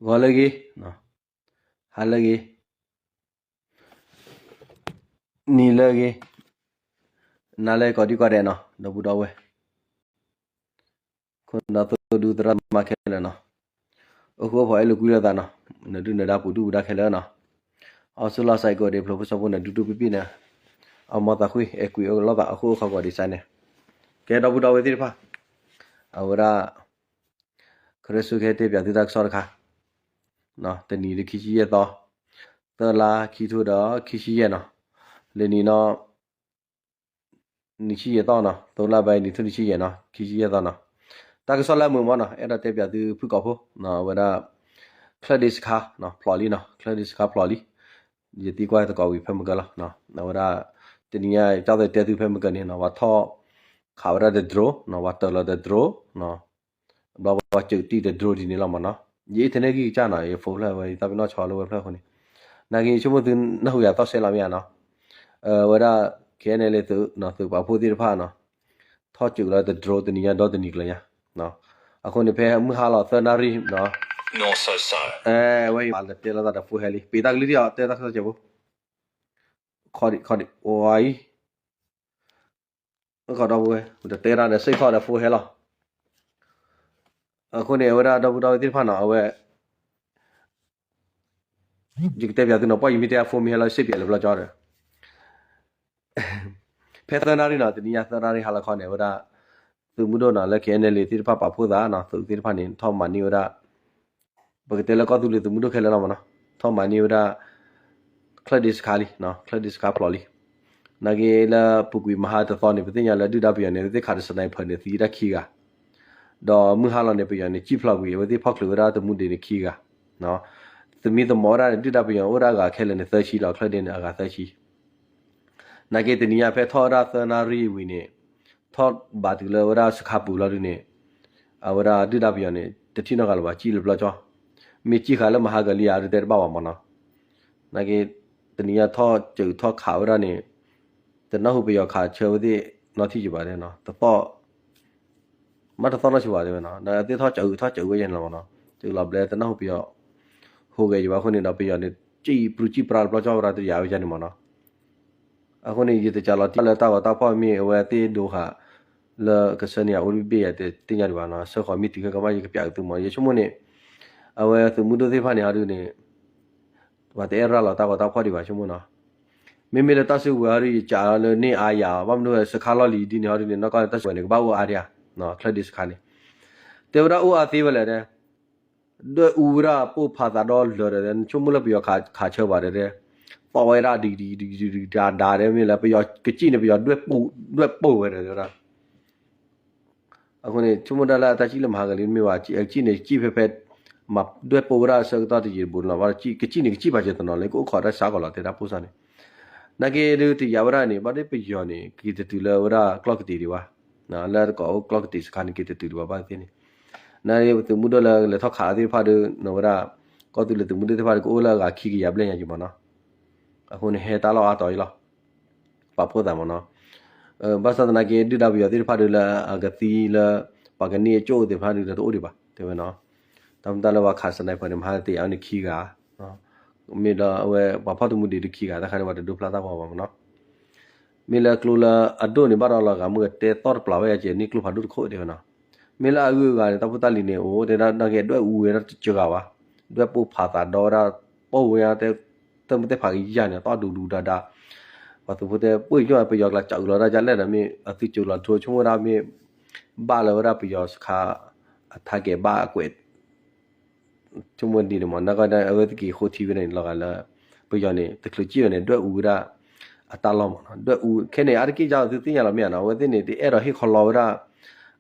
ဂီၤလၢအဂ့ၤ, ဟါလၢအဂ့ၤ, နံၤလၢအဂ့ၤ, နၤလၢကိးဒံကိးဒဲးနီၤ ဒီပုၢ်ဒီဝဲၢ်, ခိၣ်နၢ်သိဒူသရၣ်သမါခဲလၢာ်နီၤ, အိၣ်ဃူအိၣ်ဖိးအဲၣ်လိာ်ကွံလိာ်သးနီၤ, နဒုၣ်နဒါပူၤဒုၣ်ပူၤဒါခဲလၢာ်နီၤ, အီၣ်ဆူၣ်လီၤစဲးကိးဒံးဖျိးဖိစီဖိနဒုၣ်ဒုၣ်ပံၣ်ပံၣ်န့ၣ်, အမၤသးကွံ အဲၣ်ကွံအိၣ်လိာ်သး အိၣ်ဃူအိၣ်ဖိးကိးဒံးစဲန့ၣ်, ကဲဒီပုၢ်ဒီဝဲၢ်သ့ၣ်တဖၣ်, အဝဲဒၣ် ခရၢစိခဲတဲပၠးသုတၢ်ကစီၣ်တခါ, တနံၤဒုးခံဆံယဲၢ်သီ, သၢလါခံထိဒီးခံဆံယဲၢ်နီၤ, လၢနံၤနီၤ, နံၣ်ဆံယဲၢ်သီနီၤ, သၢလါဘဲနံၤ ထူၣ်နံၣ်ဆံယဲၢ်နီၤ ခံဆံယဲၢ်သီနီၤ, တၢ်ကစီၣ်လၢအမုာ်မးနီၤ အဲၣ်ဒိးတဲပၠးသုဖုၣ်ကိာ်ဖိ, အဝဲဒၣ် ချၢၣ်ဒ့စခါ ဖျိးလံနီၤ ချၢၣ်ဒ့စခါဖျိးလံ, ယသံကွၢ်သကိးဝံၤဖဲမုၢ်ကၢလီၤ, အဝဲဒၣ် တနံၤညါ ကၠီသတဲသုဖဲမုၢ်ကၢန့ၣ်နီၤ ပှၤထီၣ်ခးဝဲဒၣ်တ drone နီၤ ပှၤတၢၤလီၤတ drone နီၤ, ဘျီပှၤစူးတံၢ်တ drone ဒ်န့ၣ်လီၤမးနီၤ, ယအ့ၣ်ထၢၣ်နဲၣ်ဂံၢ်ကစၢ်နီၤ ယဖိဖျၢၣ်ဝဲ ယသးပ့ၤနီၣ်ဆီလၢဝဲဖျၢၣ်အဃိန့ၣ်, နာ်က့ဆိကမိၣ်သုနၢ်ဟူယၤသီၣ်စဲလီၤမ့ၢ်ဧါနီၤ, အဝဲဒၣ် ခဲအံၤန့ၣ်လၢသုး သုးပာ်ဖှိၣ်သ့ၣ်တဖၣ်နီၤ, ထီၣ်စူးလီၤတ drone တနံၤညါဒီတနံၤကျၢၤညါ, အဃိန့ၣ် ဖဲမုၢ်ဟါလီၤသၢနၣ်ရံၣ်နီၤ, ဝဲယတဲလိာ်သးဒီး phone ဟဲလံ ပ့ၤတၢ်ကလုၢ်ထံၣ်အီၤ တဲတၢ်ကစီၣ်စဲးဖိ ခီဒံး ခီဒံး ဝါအံၤ, ခီဒီပုၢ်ဝဲၢ် တတဲတၢ်ဒီးစ့ၢ်ကီးဒီး phone ဟဲလီၤ, အဃိန့ၣ် အဝဲဒၣ်ဒီပုၢ်ဒီဝဲၢ်သ့ၣ်တဖၣ်နီၤ အဝဲ ယကတဲပၠးသုနီၤ ပှၢ်ယမ့ၢ်တဲ phone မ့ၢ်ဟဲလီၤ စ့ၢ်ပၠးလၢပျီကၠီဒီး ဖဲသၢနၣ်ရံၣ်နီၤ တနံၤညါသၢနၣ်ရံၣ်ဟါလီၤခီန့ၣ် အဝဲဒၣ် သုးမုၢ်ဒိၣ်နီၤ လၢ KNLA သ့ၣ်တဖၣ်ပာ်ဖှိၣ်သးနီၤ သုးသ့ၣ်တဖၣ်န့ၣ် ထီၣ်မၤန့ၢ်ဝဲဒၣ် ပကတဲလၢကီၢ်သူလ့ၤသုးမုၢ်ဒိၣ်ခဲလၢာ်လီၤမးနီၤ ထီၣ်မၤန့ၢ်ဝဲဒၣ် ချၢၣ်ဒ့စခါလံ ချၢၣ်ဒ့စခါဖျိးလံ နာ်က့လၢပူၤကွံာ်မဟါတသီန့ၣ် ပသ့ၣ်ညါလၢဒုၣ်ဒါပယီၤန့ၣ် အဝဲသ့ၣ်ခးဒီး sniper န့ၣ် သံဝဲဒၣ်ခံဂၤ ဒီးမုၢ်ဟါလီၤန့ၣ် ပယီၤန့ၣ် စံၣ်ဖျိးကွံာ် အဝဲသ့ၣ်ဖီၣ်ချုးဝဲဒၣ်တမူဒ့န့ၣ်ခံဂၤ သမံသမိးဝဲဒၣ်န့ၣ် ဒုၣ်ဒါပယီၤအိၣ်ဒၣ်အဂၤခဲလၢာ်န့ၣ် သၢဆံလီၤ ချၢၣ်ဒ့န့ၣ် အဂၤသၢဆံ နာ်က့တနံၤညါဖဲထီၣ်ဝဲဒၣ်သၢနၣ်ရံၣ်ဝံၤန့ၣ် ထီၣ်ဘၣ်တုၤလၢဝဲဒၣ်စခါပူၤလီၤဒုးန့ၣ် အဝဲဒၣ်ဒုၣ်ဒါပယီၤန့ၣ် တထံၣ်နီတဂၤလၢၤဘၣ် စံၣ်လၢပျီကၠီ မ့ၢ်စံၣ်ဃာ်လၢမဟါကလံၤဧါ ဒုးတဲတဘၣ်ဘၣ်မးနီၤ နာ်က့ တနံၤညါထီၣ်စူးထီၣ်ခးဝဲဒၣ်န့ၣ် တနၢ်ဟူပယီၤခးဆၢဝဲသ့ၣ်နီထံၣ်ကဘၣ်တဲနီၤ တသီၣ် မ့ၢ်တသီၣ်နီၢ်ဆူၣ်ဘၣ်တဲဝဲနီၤ ဒီးသ့ၣ်ထီၣ်စူးထီၣ်စူးဝဲယဲၢ်န့ၣ်လီၤမးနီၤ စူးလီၤဘျဲ တနၢ်ဟူပယီၤ ဟူးဂဲၤယဘၣ်အဃိန့ၣ်ဒီး ပယီၤန့ၣ် စံၣ်ပြူစံၣ်ပြါလၢပျီကၠီဝဲဒၣ်တယၤဝဲယဲၢ်န့ၣ်မးနီၤ အဃိန့ၣ် ယတကးလီၤတံၢ်လၢတၢ်ဂီၤတၢ်ဖီၣ်မ့ၢ်အဝဲသ့ၣ်ဒိဃာ် လၢကဆၢန့ၢ်ယၤအိၣ်တဘ့ၣ်ယၤတသ့ၣ်ညါဒံးဘၣ်နီၤ ဆၢဃီၤမ့ၢ်တုၤခဲကမၣ်ယကပျးကသုမး ယဆိကမိၣ်န့ၣ် အဝဲသုးမုၢ်ဒိၣ်သ့ၣ်တဖၣ်န့ၣ်ဟီဒုးန့ၣ် ပှၤတအဲၣ်ရၤလီၤတၢ်ဂီၤတၢ်ဖီၣ်ဒံးဘၣ်ဆိကမိၣ်နီၤ မ့မ့ၢ်လၢတၢ်စုကဝဲၤဟီဒုး ယကးလၢန့ၢ်အါယၤ ဘၣ်မနုၤဝဲစခါလီၢ်လံၤဒ်န့ၣ်ဟီဒုးန့ၣ် နီၢ်ကီၢ်န့ၣ် တၢ်စုကဝဲၤန့ၣ် ကဘၣ်အိၣ်အါဒံးဧါ ချၢၣ်ဒ့စခါန့ၣ် တဲဝဲဒၣ်အိၣ်အါသ့ဝဲလဲၣ်တဲ ဒွဲၣ်အူဝဲဒၣ်ပိၢ်ဖးသးဒီလၢာ်ဒီး နဆိကမိၣ်လၢပယီၤခးဆၢဘၣ်ဒီး သီၣ်ဝဲဒၣ်ဒံးဒံးဒံးဒံးဒံးဒံးဒံးဒံးဒ်မ့ၢ်လၢ ပယီၤကစံၣ်န့ၣ် ပယီၤဒွဲၣ်ပိၢ်ဝဲဒီး အဃိန့ၣ် ဆိကမိၣ်ဒၣ်လၢအတၢ်စံၣ်လၢမဟါကလံၤမ့ၢ်ဘၣ် ကစံၣ်န့ၣ် ကစံၣ်ဖဲဖဲ မၤဒွဲၣ်ပိၢ်ဝဲဒၣ်ဆၢကတီၢ်တယံာ်တဘူးန့ၣ်လီၤ ကစံၣ်န့ၣ် ကစံၣ်ပာ်စၢၤတနီၤလၢကအိၣ်ခိးတၢ်စးကီးလီၤ တဲဒၣ်ပိၢ်စၢ်န့ၣ် နာ်က့ဒုးတယာ်ဝဲဒၣ်န့ၣ် ဘၣ်ဒ်ပယီၤန့ၣ် က့ၤတတုၤလၢဝဲဒၣ်ကျီၢ်ကတံာ်ဒံးဘၣ် လၢတကိးအိၣ်ကျီၢ်ကတံာ်စခါန့ၣ် က့ၤတတုၤဒံးဘၣ်ဘၣ်သ့ၣ်န့ၣ် နာ်က့သုးမုၢ်ဒိၣ်လၢလဲၤထီၣ်ခးသ့ၣ်တဖၣ်ဒီး နဝဲဒၣ် ကီၢ်သူလ့ၤသုးမုၢ်ဒိၣ်သ့ၣ်တဖၣ်ဒီး ကအိၣ်လၢအဂၤခံကယၤဘျဲၣ်ညါယံၤမးနီၤ အဃိန့ၣ် ဟဲတၢ်လီၢ်အါတီၤအံၤလီၤ ပာ်ဖှိၣ်သးမးနီၤ ဘၣ်ဆၣ်သနာ်က့ ဒုၣ်ဒါပယီၤသ့ၣ်တဖၣ်ဒီးလၢအကသံလၢ ပှၤကန့ၢ်အကၠိၣ်သ့ၣ်တဖၣ်ဒီး တအိၣ်ဒံးဘၣ် တဲဝဲနီၤ တၢ်မတၤလၢပှၤခး sniper န့ၣ် မဟါတယာ်ဝဲန့ၣ်ခံဂၤ မ့ၢ်ဒီးအဝဲပှၤဖီၣ်တမူဒံးဒီးခံဂၤ တၢ်ခါန့ၣ် ပှၤတဒိဖျါတၢ်ပီဘၣ်မးနီၤ မ့ၢ်လၢကျိလၢအဒိၣ်န့ၣ် ဘၣ်ဒီးလီၤဂာ်မုၢ်ကတဲသီၣ်တပျၢ်ဝဲယၤကဲန့ၢ်ကျိဖးဒိၣ်တခိၣ်တဲဝဲနီၤ မ့ၢ်လၢအဂုၤအဂၤန့ၣ် တၢ်ဖိတၢ်လံၤန့ၣ် အိၣ်တဲဒၣ်နာ်က့ဒွဲၣ်အူဝဲဒၣ်တစှၤဂၤဘၣ် ဒွဲၣ်ပိၢ်ဖးသးဒီဝဲဒၣ် ပိၢ်ဝဲဒၣ်တဲ တၢ်မ့ၢ်တဲဖးကယၤန့ၣ် သီၣ်ဒူဒူဒါဒါ ပှၤသုးဖိတဲ ပှ့ၤညီၣ်ပယီၤကျါစးအုးလီၤတၢ်ယါလဲၣ်ဒီး မ့ၢ်အသုစူးလီၤဒိဆိကမိၣ်ဒၣ်မ့ၢ် ဘၣ်လၢဝဲဒၣ်ပယီၤစခါ အထါကဲၤဘၣ်အကွဲး ဆိကမိၣ်ဒ်န့ၣ်မး နကီၢ်အဝဲသ့ၣ်က့ၤဃိထံဝဲန့ၣ် လီၤဂာ်လၢ ပယီၤန့ၣ် တချုးစံၣ်ဝဲန့ၣ် ဒွဲၣ်အူဝဲဒၣ် အတၢ်လီၢ်မးနီၤ ဒွဲၣ်အူ ခဲန့ၣ် အါတက့ၢ်ကၢ်သုသ့ၣ်ညါလီၤမ့ၢ်ဧါနီၤ အဝဲသ့ၣ်န့ၣ် တအဲၣ်ဒိးဟ့ၣ်ခီလီၤဝဲဒၣ်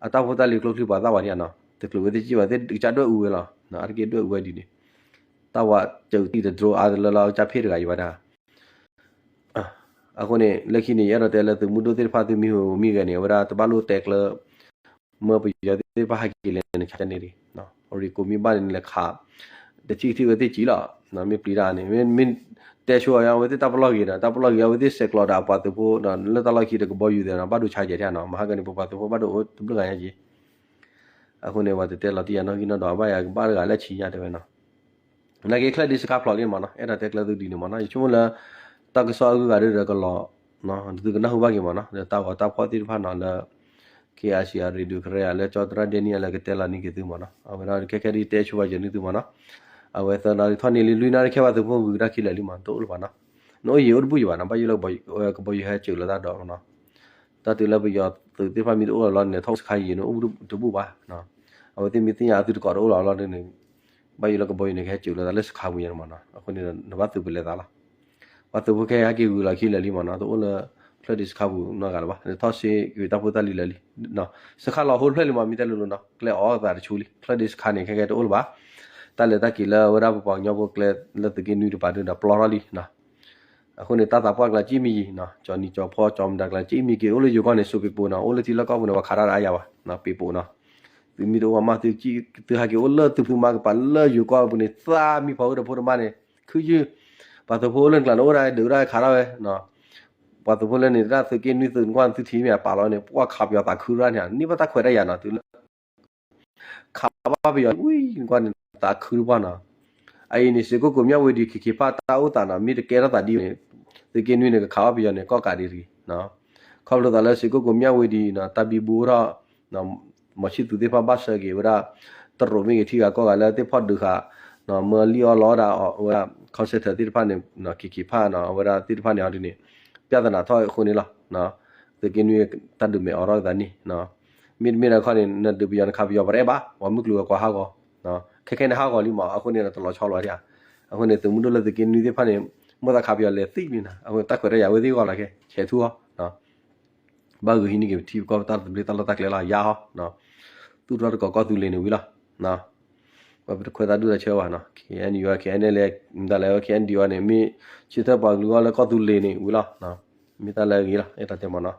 အတၢ်ဖိတၢ်လံၤကျိချံပှၤသၣ်ဝဲဒၣ်နီၤ တချုးဝဲသ့ၣ်စံၣ်ဝဲသ့ၣ်ကစၢ်ဒွဲၣ်အူဝဲလီၤ အါတက့ၢ်ဒွဲၣ်အူဝဲဒ်န့ၣ် တၢ်ဝဲစၢၤတံၢ်တဒြိအါတလၢလီၤ ကစၢ်ဖ့ၣ်တဂၤယံၤဘၣ်ဒၣ် အဃိန့ၣ် လၢခံန့ၣ် ယအဲၣ်ဒိးတဲလၢသုးမုၢ်ဒိၣ်သ့ၣ်တဖၣ်သုမံၤဟူးမံၤဂဲၤန့ၣ် အဝဲဒၣ်တဘၣ်လိၣ်တဲကျၢ မၢပယီၤသ့ၣ်တဖၣ်ဟဲက့ၤလဲၤနဆါန့ၣ်ဒံး ရံကိးမံဘၣ်န့ၣ်လဲၤခး တထံၣ်ကထံၣ်ဝဲသ့ၣ်ကံလီၤ မ့ၢ်ပျံၤတၢ်န့ၣ် မ့ၢ်တဲဆိအဝဲသ့ၣ်တၢ်ပလီၢ်ဂ့ၤဒီး တၢ်ပလီၢ်ဂ့ၤအဝဲသ့ၣ်ဆဲးကျိးဒီးအပှၤသုးဖိ လၢတၢ်လီၢ်ခံတကဘီယူၤသ့ၣ်နီၤ ဘၣ်ဒိဆါယဲၢ်ထဲနီၤ မဟါကန့ၣ် ပပှၤသုးဖိဘၣ်ဒိအိၣ်တဘျုးဂၤညါက့ အဃိန့ၣ် ပှၤတတဲလီၤတံၢ်ယၤနီၣ်ဂံၢ်နီၣ်ဒွးဘၣ်ယၤကဘၣ်တဂၤလၢဆံညါတဲဝဲနီၤ နာ်က့ချၢၣ်ဒ့စခါဖျိးလံမးနီၤ, အဲၣ်ဒိးတဲကျၢၢ်သုဒ်န့ၣ်မးနီၤ, ယဆိကမိၣ်လၢ တၢ်ကစီၣ်အဂုၤအဂၤဒီးကလီၤ, သုကနၢ်ဟူဘၣ်က့ၤမးနီၤ, ဒီးတၢ်ဂီၤတၢ်ဖီၣ်သ့ၣ်တဖၣ်နီၤလၢ KIC အ ရ့ဒိၣ်ကရ့အလၢကၠီတရၣ်ဒဲနံၣ်အလၢကတဲလီၤန့ၢ်က့ၤသုမးနီၤ, အဝဲဒၣ်ခဲခဲဒ်တဲဆိပာ်စၢၤန့ၢ်သုမးနီၤ, အဝဲသၢနၣ်ရံၣ်ထီၣ်န့ၢ်လံလွံၢ်နၣ်ရံၣ်ခဲဘၣ်သုးဖိဂုၤကဒါခံလၢာ်လံမး တအိၣ်လၢၤဘၣ်နီၤ, နအိၣ်ယံၤအိၣ်တဘူၣ်ယံၤဘၣ်နီၤ, ဘၣ်ယိၣ်လၢကဘီယူၤဟဲစၢၤလၢတၢ်ဒိးမးနီၤ, တၢ်တုၤလၢပယီၤသုးသ့ၣ်တဖၣ်မ့ၢ်တအိၣ်လီၤလီၤန့ၣ် ထီၣ်စခါယံၤန့ၣ်အိၣ်တဘူၣ်ဘၣ်, အဝဲသ့ၣ်မ့ၢ်သ့ၣ်ညါအသုတကိးတအိၣ်လီၤလီၤန့ၣ် ဘၣ်ယိၣ်လၢကဘီယူၤန့ၣ်ကဟဲစၢၤလၢတၢ်လၢစခါပူၤညါန့ၣ်မးနီၤ, အဃိန့ၣ် နဘၣ်သုးပလဲၤသးလီၤ, ပှၤသုးဖိခဲဟဲက့ၤဂုၤလီၤခံလၢာ်လံမးနီၤ, တအိၣ်လၢချၢၣ်ဒ့စခါပူၤနီတဂၤလၢၤဘၣ်, ထီၣ်စ့က့ၤတၢ်ဖိတၢ်လံၤလၢာ်လံ စခါလီၤဟိတဖျၢၣ်လံမး မ့ၢ်တဲလိၤလိၤနီၤ, ကျဲအီၣ်သးတဆူလံ, ချၢၣ်ဒ့စခါန့ၣ် ခဲကဲတအိၣ်လၢၤဘၣ်, တၢ်လဲၤတၢ်က့ၤလၢဝဲဒၣ်ပပှၤကညီဖိကျဲလၢသုးက့နွံတပၤဒုဒီးပျီထီၣ်လံနီၤ, အဃိန့ၣ် တၢ်သးပှၢ်ကျါကံၣ်မံယံၤနီၤ, ကၠီနံၤကၠီဖီကၠီမတၤကျါ ကံၣ်မံက့ၤအိၣ်လၢယိၤကီၢ်န့ၣ် စိးပ့ၤပိာ်နီၤ, အိၣ်လၢထံလၢကီၢ်ပူၤန့ၣ် ပှၤခးတၢ်ဒီးအါယၤဘၣ်, ပ့ၤပိာ်နီၤ, သုမ့ၢ်တအိၣ်မး သုဟဲက့ၤအိၣ်လၢသုဖုမါကပၤလၢယိၤကီၢ်ပူၤန့ၣ် သးမံဖီအၢဒီးဖိတမါန့ၣ် ခုယုၢ်, ပှၤသုးဖိအိၣ်လၢနကျါန့ၣ် အိၣ်ဒၣ်ဒုးဒၣ်ခးထီၣ်ဝဲ ပှၤသုးဖိလၢန့ၣ် တၢ်သုးက့နွံသုးနကွၢ်သုထံၣ်မ့ၢ်အပာ်လီၤန့ၣ် ပှၤခးပယီၤသးခုရၣ်န့ၣ် န့ၢ်ဘၣ်တၢ်ခွဲးတၢ်ယာ်နီၤ, တုၤလၢ ခးဘၣ်ပယီၤဝံၤနကွၢ်န့ၣ် သးခုတပှၢ်နီၤ, အအံၤန့ၣ် စ့ၢ်ကီးကိးမၠၣ်ဝ့ၤဒံး ခ့ခ့ဖၣ်တၢ်အိၣ်သးနီၤ, မ့ၢ်တကဲထီၣ်သးဒ်န့ၣ် သုးက့နွံန့ၣ် ကခးဘၣ်ပယီၤန့ၣ် ကီၢ်ကးဒံးတဂ့ၤ, ခီဖျိသးလၢစ့ၢ်ကီးကိးမၠၣ်ဝ့ၤဒံးနီၤ တၢ်ဘံဘူအိၣ်ထီၣ် မီၤဆံၣ်သူးသ့ၣ်တဖၣ်ဘၣ်ဆၢက့ၤဝဲဒၣ် တရူးမ့ၢ်ဂ့ၤထံဂၤကီၢ်ဂၤလၢသ့ၣ်ဖီၣ်ဒုးဃာ် မၢလံၣ်အီၣ်လီအီၣ်ဒၣ်အဝဲဒၣ် ခီၣ်စဲးထၢးသ့ၣ်တဖၣ်န့ၣ် ခ့ခ့ဖၣ်နီၤ အဝဲဒၣ်သ့ၣ်တဖၣ်န့ၣ်အီၤဒ်န့ၣ် ပြဿနာထီၣ်အဃိန့ၣ်လီၤ, သုးက့နွံတၢ်ဒုးမဲာ်အိးထီၣ်သးန့ၣ် မ့တမ့ၢ်ဒီးခီန့ၣ် နဒုးပယီၤနခးပယီၤပတအဲၣ်ဘၣ် ပှၤမုၢ်ကျိၤဝဲၤကွာ်ဟးဂီၤ, ခဲခဲန့ၣ်ဟးဂီၤလံမး အဃိန့ၣ်ဒီးတလီၤဆီလီၤဒၣ်, အဃိန့ၣ် သုးမုၢ်ဒိၣ်လၢသုးက့နွံသ့ၣ်တဖၣ်န့ၣ် မိၢ်သးခးပယီၤလဲၤသံလံနီၤ, အဃိန့ၣ်တၢ်ခွဲးတၢ်ယာ်ဝဲသ့ၣ်ဂီၢ်လီၤခဲ ဆဲးထူၣ်အီၤ ဘၣ်ဂုာ်ဟံးန့ၢ်က့ၤပထံပကီၢ်ပတၢ်သဘျ့တၢ်လီၢ်တၢ်ကျဲလီၤ ယါဟီ, သူၣ်ထီၣ်တကိးကီၢ်သူလ့ၤန့ၣ်ဝံၤလီၤ, ပတခွဲးတၢ်ဒူၣ်တၢ်ဆၢဘၣ်နီၤ KNU KNLA မတၤလဲၣ် KNDO န့ၣ် မ့ၢ်ဆၢထၢၣ်ပှၤကလုာ်အဂီၢ်လၢကီၢ်သူလ့ၤန့ၣ်ဝံၤလီၤ, မ့ၢ်တၢ်လၢအဂ့ၤလီၤ အဲၣ်ဒိးတဲမးနီၤ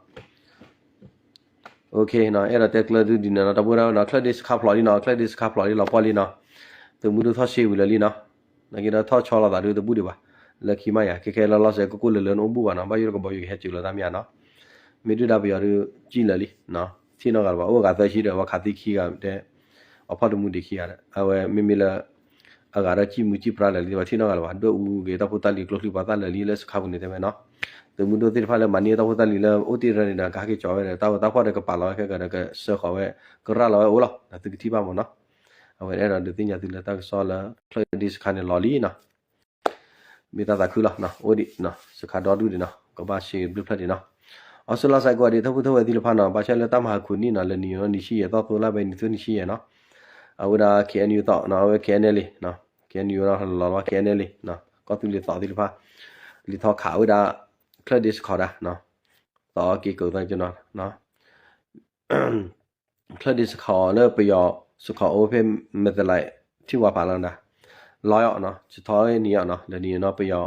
အဲၣ်ဒိးတဲကျၢၢ်သုဒ်န့ၣ်နီၤ တၢ်ဖိဒၣ်နီၤ ချၢၣ်ဒ့စခါဖျိးလံနီၤ ချၢၣ်ဒ့စခါဖျိးလံလီၤပှီၢ်လံနီၤ, သုးမုၢ်ဒိၣ်ထီၣ်ဆ့ဝံၤလၢာ်လံနီၤ, နာ်က့ဒီးထီၣ်ဆီလီၤသးဒုတဘူၣ်ဒံးဘၣ်, လၢခံမးယၤ ခဲခဲလၢာ်လီၤစဲးကိၢ်ကိၢ်လၢာ်လၢာ်နအိၣ်ဘူၣ်ဘၣ်နီၤ ဘၣ်ယိၣ်လၢကဘီယူၤကဟဲစၢၤလီၤတၢ်မ့ၢ်ဧါနီၤ, မ့ၢ်ဒုၣ်ဒါပယီၤဒုးကံၣ်လၢာ်လံ, ထံၣ်နီတဂၤလၢၤဘၣ် အိၣ်အဂၤသၢဆံဒီး ပှၤခးသံခံဂၤတဲ, အဖီၣ်တမူဒံးခံဂၤဒီး အဝဲမ့မ့ၢ်လၢ အဂၤဒီးကံၣ်မူကံၣ်ပြါလၢာ်လံ ပှၤထံၣ်နီတဂၤလၢၤဘၣ် ဒွဲၣ်အူက့ၤတၢ်ဖိတၢ်လံၤကျိချံ ပှၤသၣ်လၢာ်လံလၢစခါပူၤန့ၣ်တဲဝဲနီၤ, သုးမုၢ်ဒိၣ်သ့ၣ်တဖၣ်လၢမၤန့ၢ်တၢ်ဖိတၢ်လံၤလၢအိၣ်တ့ၢ်ရၢန့ၣ်ဒီး ကဟဲက့ၤကၠီဝဲဒီး တၢ်ဂီၤတၢ်ဖီၣ်ဒီးကပာ်လီၤဝဲခဲကဒီးကစၢဃီၤဝဲ ကရၢလီၤဝဲအိၣ်လီၤ ဒီးသုကထံၣ်ဘၣ်မးနီၤ, အဝဲအဲၣ်ဒိးဒုးသ့ၣ်ညါသုလၢတၢ်ကစီၣ်လၢ ချၢၣ်ဒ့စခါန့ၣ်လီၤလံနီၤ မ့ၢ်တၢ်သးခုလီၤ အိၣ်ဒံး စခါဒီဒူၣ်ဒံးနီၤ ကဘၣ်ဆ့ဘျုးဖျၢၣ်ဒံးနီၤ, အီစထြ့လယါစဲးကိးဒံး တၢ်ဖုထၢဝဲသ့ၣ်တဖၣ်နီၤ ဘၣ်ဆၣ်လၢတၢ်မၤဟးခူးနံၣ်နီၤ လၢနံၤနီၤ နံၣ်ဆံယဲၢ်သီ သိလါဘဲနံၤ သၢနံၣ်ဆံယဲၢ်နီၤ, အဝဲဒၣ် KNU သီနီၤ အဝဲ KNLA နီၤ KNU နီၤ လီၤလီၤ KNLA နီၤ ကီၢ်သူလ့ၤသီသ့ၣ်တဖၣ် လံၤထီၣ်ခးဝဲဒၣ် ချၢၣ်ဒ့စခါဒၣ်နီၤ, သီက့ၤကၢၤသီကနီၤ ချၢၣ်ဒ့စခီလၢပယီၤစခီအိၣ်ဖဲမဲာ်သလဲးထံဝါဖးလီၤဒၣ်, လီၤယီၤနီၤ စထီနံၤယီၤနီၤ လၢနံၤနီၤ ပယီၤ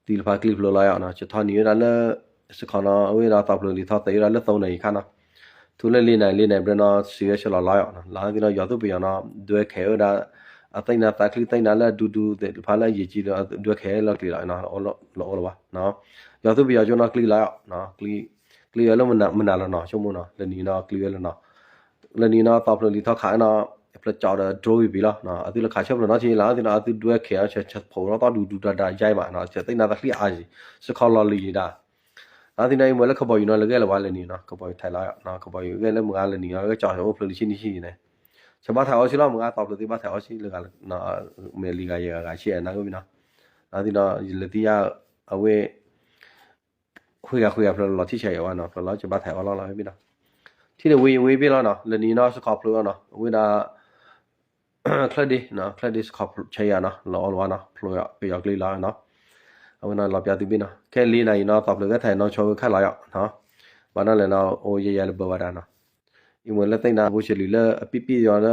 သံလဖးကျံဖျိလီၤယီၤနီၤ စထီနံၤဝဲဒၣ်လၢ စခီနီၤ အဝဲဒၣ်သီဖျိလံၤထီၣ်သဲဝဲဒၣ်လၢသိနံၤခါနီၤ, ထူလၢလ့နၤ လ့နၤဘျဲနီၤ စံးဝဲဆဲးလီၤလီၤယီၤနီၤ လီၤသ့ၣ်နီၤ ယီၤသူၣ်ပယီၤနီၤ ဒွဲခဲအဝဲဒၣ် အသ့ၣ်နၤသးချံသ့ၣ်နၤလၢဒူဒူသ့ၣ်တဖၣ်လၢယံာ်ကံလီၤ ဒွဲခဲလၢကျံလီၤ လီၤအိၣ်လၢၤဘၣ် ယီၤသူၣ်ပယီၤကၠိနီၤ ကျံလီၤယီၤ ကျံဝဲလၢမနုၤလီၤနီၤ ဆိကမိၣ်နီၤ လၢနံၤနီၤ ကျံဝဲလၢနီၤ လၢနံၤနီၤ သီဖျိလံၤထီၣ်ခးနီၤ ဖျိကၠီဒီး drone ဝံၤပံၤလီၤ အသုလၢခးဆၢဖျိးနီၤထံလီၤ အသုနီၤ အသုဒွဲခဲအီၤ ဆဲးဖိးထီၣ်သီဒူဒူဒါဒါယါမးနီၤ စသ့ၣ်နၤသးချံအါယံၤ စခီလီၤလံၤယံၤဒၣ် အသုနီၤ အံၤမ့ၢ်လၢကဘီယူၤနီၤ လၢဂဲၤလၢၤဝဲလၢနံၤနီၤ ကဘီယူၤထဲးလီၤ ကဘီယူၤဂဲၤလၢမုၢ်ဂၤလၢနံၤနီၤ ဂဲၤကၠီအိၣ်ဖျိလံၤဆံနံၤဆံနံၤန့ၣ် ဆဘၣ်ထဲးအီၤဆံလီၤ မုၢ်ဂၤသီဖျိသ့ၣ်ဘၣ်ထဲးအီၤဆံ လၢဂၤ မဲာ်လံၤဂၤယဲၢ်ဂၤဂၤဆံအနၢ်ဂ့ၢ်မ့ၢ်နီၤ အသုနီၤ ယလၢသံယါ အဝဲ ဃုဂၤဃုဂၤဖျိလီၤထံၣ်ဆဲးယဲၢ်ဝဲနီၤ ဖျိလီၤဆဘၣ်ထဲးအီၤလီၤလီၤမ့ၢ်နီၤ ထံၣ်န့ၣ်ဝံၤဝံၤဘ့ၣ်လီၤနီၤ လၢနံၤနီၤ စခီဖျိလီၤနီၤ အဝဲဒၣ် ချၢၣ်ဒ့ ချၢၣ်ဒ့စခီဆဲးယၤနီၤ လီၤအီၤလီၤဝဲနီၤ ဖျိပယီၤကျံလီၤနီၤ အဝဲနီၤလီၤပျးသုဘ့ၣ်နီၤ ခဲလံၤနၤအံၤနီၤ သီဖျိဂဲၤထဲးနီၤ ဆိဝဲခါလီၤယီၤ ဘၣ်နီၤလဲၣ်နီၤ အိၣ်ယဲယဲလၢဘၢဝဲဒၣ်နီၤ အံၤမ့ၢ်လၢသ့ၣ်နၤဖိဆဲးလံၤလၢအပံၣ်ပံၣ်ယီၤလၢ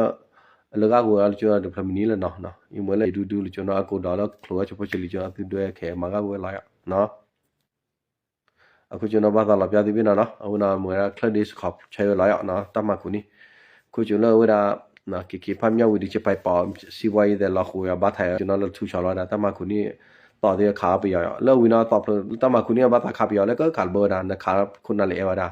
လၢဂၢ်ဂိၢ်လီၤလၢကၠိနီၤ တဖျၢၣ်မံၤနံၤလၢနီၤ အံၤမ့ၢ်လၢယဒူဒူလၢကၠိနီၤ အကိးဒီးလၢချိးဝဲဆိဖိဆဲးလံၤကၠိနီၤ သုဒွဲခဲးမၤဂၢ်ဝဲလီၤယီၤနီၤ အခိၣ်ကၠိနီၤ ဘၣ်သးလီၤပျးသုဘ့ၣ်နီၤနီၤ အဝဲနီၤ မ့ၢ်ဝဲဒၣ်ချၢၣ်ဒ့စခီဆဲးဝဲလီၤယီၤနီၤ တၢ်မၤခူးန့ၣ် ခိၣ်ကၠိလၢအဝဲဒၣ် က့ၤက့ၤဖးမၠၣ်ဝံၤဒံး ကပၤပီး စံးပှၤယံၤသဲးလီၤဃိးယီၤ ဘၣ်ထဲးအီၤ ကၠိနီၤလၢထူဆီလီၤဝဲဒၣ် တၢ်မၤခူးန့ၣ် သီသ့ခးအီၤပယီၤယီၤ လၢဝံၤနီၤ သီဖျိတၢ်မၤခူးန့ၣ် ဘၣ်သးခးပယီၤ လၢကခးလၢဘၢဝဲဒၣ် နခးခိၣ်နၢ်လၢအဲၣ်ဝဲဒၣ်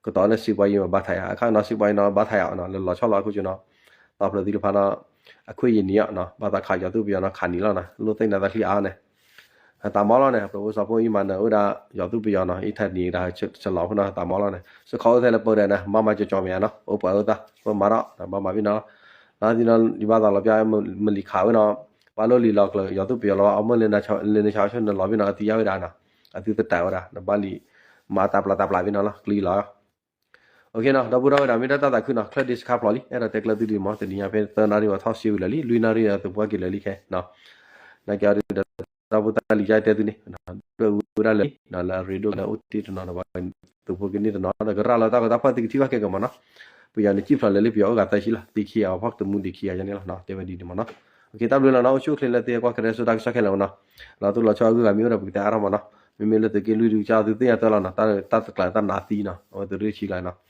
ကတီၤလၢစံးပှၤယံၤဘၣ်ထဲးယၤ အခါနီၤ စံးပှၤယံၤနီၤ ဘၣ်ထဲးယၤနီၤ လၢလီၤဆီလီၤအခိၣ်ကၠိနီၤ သီဖျိသ့ၣ်တဖၣ်နီၤ အခွဲးယံာ်နံၤအီၤနီၤ ဘၣ်သးခးယီၤသူၣ်ပယီၤနီၤ ခးနံၤလီၤနီၤ လိၣ်သ့ၣ်နၤသးချံအါအါန့ၣ် ဟဲသးမီလီၤန့ၣ် ပဝဲစီၤဖိအံၤမၤနၢၤအိၣ်ဒၣ် ယီၤသူၣ်ပယီၤနီၤ အံထၢၣ်နံၤကဒါ ဆလီၤဖိနီၤ ဟဲသးမီလီၤန့ၣ် စခီအိၣ်ထဲလၢပၢဒၣ်န့ၣ် ဘၣ်မၤကၠီကၠီမ့ၢ်ဧါနီၤ အိၣ်ပှၤအိၣ်သး ပမၤထီၣ် ဘၣ်မၤဘံၣ်နီၤ လၢသံနီၤ ယဘၣ်သးလီၤပျၢ် မလံၤခးဝဲနီၤ ပှၤလိၣ်လံၤလီၤကျၢၤ ယီၤသူၣ်ပယီၤလီၤ အမ့ၢ်လၢနဆါဆိနလီၤဘံၣ်နီၤ အသံယါဝဲဒၣ်နီၤ အသုသတးဝဲဒၣ် နဘၣ်လံၤ မၤတၢ်ပျၢ်တၢ်ပျၢ်ဘံၣ်နီၤလီၤ ကျံလီၤ OK နီၤ ဒီပုၢ်ဒီဝဲၢ်ဒီး မ့ၢ်တၢ်တၢ်သးခုနီၤ ချၢၣ်ဒ့စခါဖျိးလံ အဲၣ်ဒိးတဲကျၢၢ်သုဒံးမး တနံၤညါဖဲသၢနၣ်ရံၣ်ဝဲထီၣ်စ့ဝံၤလၢာ်လံ လွံၢ်နၣ်ရံၣ်ဒီးသုးဖိက့ၤလၢာ်လံခဲနီၤ နာ်က့အီၤဒုးဒီး တၢ်ဖိတၢ်လံၤယါတဲသုန့ၣ် ဒွဲၣ်ဝံၤဝဲဒၣ်လၢာ်လံ လၢအရ့ဒိၣ်လၢအိၣ်တ့ၢ်တနီၤဒီး သုးဖိကန့ၢ်တနီၤ ဒီးကရၢလီၤတၢ်ဂီၤတၢ်ဖီၣ်သုကထံၣ်ဘၣ်ခဲကမးနီၤ ပယီၤန့ၣ်စံၣ်ဖျိးလၢာ်လံ ပယီၤအိၣ်ဂၤသၢဆံလီၤ သံခံဂၤအဖီၣ်တမူဒံးခံဂၤယါန့ၣ်လီၤ တဲဝဲဒ်န့ၣ်မးနီၤ OK တၢ်ဘျုးလီၤနီၤ အိၣ်ဆူၣ်အိၣ်ချ့လၢသုဟဲကွၢ်ကရၢစိတၢ်ကစီၣ်ခဲလၢာ်မးနီၤ လီၤတိၢ်လီၤဆီအဂုၤအဂၤမ့ၢ်အိၣ်ဒီးပကတဲအါထီၣ်မးနီၤ မ့မ့ၢ်လၢသုးက့လွံၢ်ဒုကစၢ်သုသ့ၣ်ညါတၢ်လီၤနီၤ တၢ်တကျးတၢ်နးသံနီၤ အဝဲသုးရ့ၣ်ဆံလီၤနီၤ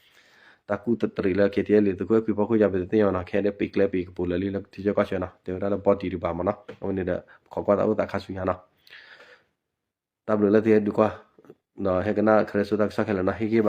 တၢ်ကူၣ်တရံးလၢ KTLA သုးခိၣ်အဲၣ်ခွံဖီခိၣ်ယါပသုးသ့ၣ်ညါနီၤ ခဲဒဲးပ့ၤကျဲပ့ၤကပိၤလၢာ်လံလၢထံဆၢကီၢ်ဆၢနီၤ တဲဝဲဒၣ်လၢ body တဘၣ်မးနီၤ အဝဲန့ၣ်ဒီး ခိးကွၢ်သးအိၣ်သးခါဆူညါနီၤ တၢ်ဘျုးလၢသုဟဲဒုးကွၢ် ဒီးဟဲကနၣ်ကရၢစိတၢ်ကစီၣ်ခဲလၢာ်နီၤ ဟ့ၣ်ဂံၢ်ဘါ